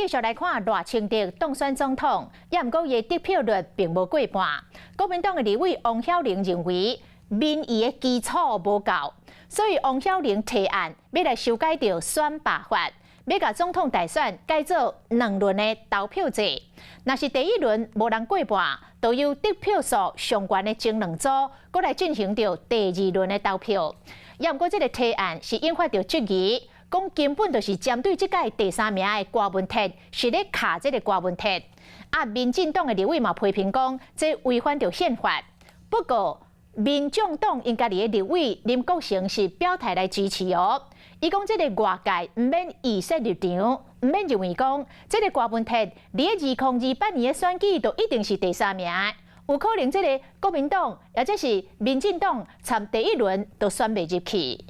續來看賴清德當選總統，也毋過伊的得票率並無過半。國民黨的立委王曉玲認為民意的基礎無夠，所以王曉玲提案欲來修改著選罷法，欲共總統大選改做兩輪的投票制。若是第一輪無人過半，就由得票數上懸的前兩組，閣來進行著第二輪的投票。也毋過這个提案是引發著質疑，講根本就是針對這屆第三名的柯文哲，是咧卡這个柯文哲。啊，民進黨的立委嘛批評講，這違反著憲法。不過，民眾黨𪜶家己的立委林國成是表態來支持哦。伊講這个外界毋免預設立場，毋免認為講這个柯文哲佇2028年的選舉就一定是第三名，有可能這个國民黨抑者是民進黨參第一輪都選袂入去。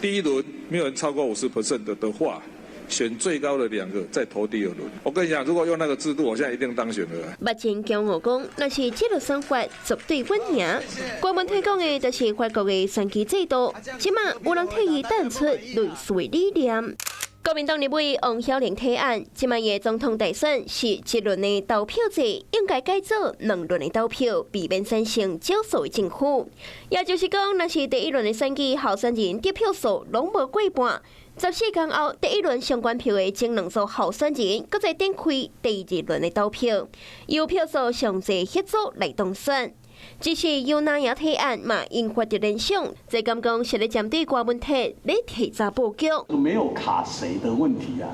第一輪沒有人超過50% 的話，選最高的兩個再投第二輪。我跟你講，如果用那個制度，我現在一定當選了。目前驕傲講，若是這個選法絕對穩贏。柯文哲講的就是法國的選舉制度，這馬有人替伊彈出類似的理念。國民黨立委王曉玲提案，這擺的總統大選是一輪的投票制，應該改做兩輪的投票，避免產生少數的政府。也就是講，若是第一輪的選舉候選人得票數攏無過半，14工後第一輪相關票的前兩組候選人，閣再展開第二輪的投票，由票數上濟彼組來當選。只是由哪樣提案嘛，引發著聯想，這敢講是咧針對柯文哲咧提早布局。沒有卡誰的問題啊，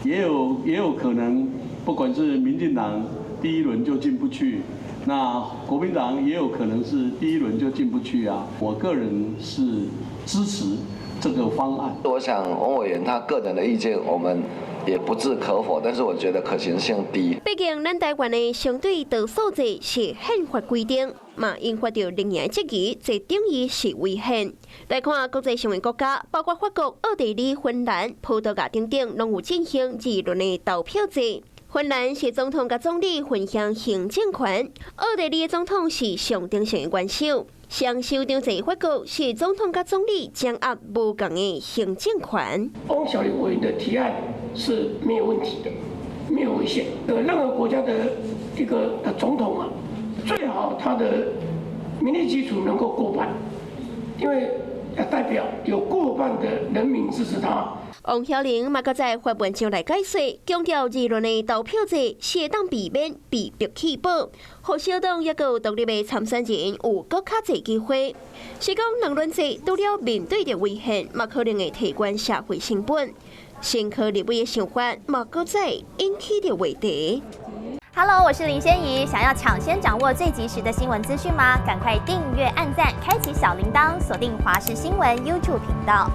也有可能，不管是民進黨第一輪就進不去，那國民黨也有可能是第一輪就進不去啊。我個人是支持這個方案。我想王委員他個人的意見，我們也不置可否，但是我覺得可行性低。畢竟咱台灣的相對多數制是憲法規定，嘛引發著另外質疑，這等於是違憲。來看國際上的國家，包括法國、奧地利、芬蘭、葡萄牙等等，攏有進行二輪的投票制。芬蘭是總統佮總理分享行政權，奧地利的總統是象徵性的元首。雙首長制法國是總統佮總理掌握無仝的行政權。王曉玲委員的提案是沒有問題的，沒有違憲。任何國家的一個總統啊，最好他的民意基礎能夠過半，因為要代表有過半的人民支持他。王曉玲嘛閣在發文章來解釋，強調二輪的投票制是會當避免被迫棄保，予小黨抑閣有獨立的參選人有閣較濟機會。是講兩輪制除了面對著違憲，嘛可能會提懸社會成本。新科立委的想法嘛閣再引起著話題。 Hello，我是林仙怡。想要搶先掌握最及時的新聞資訊嗎？趕快訂閱、按讚、開啟小鈴鐺，鎖定華視新聞 YouTube 頻道。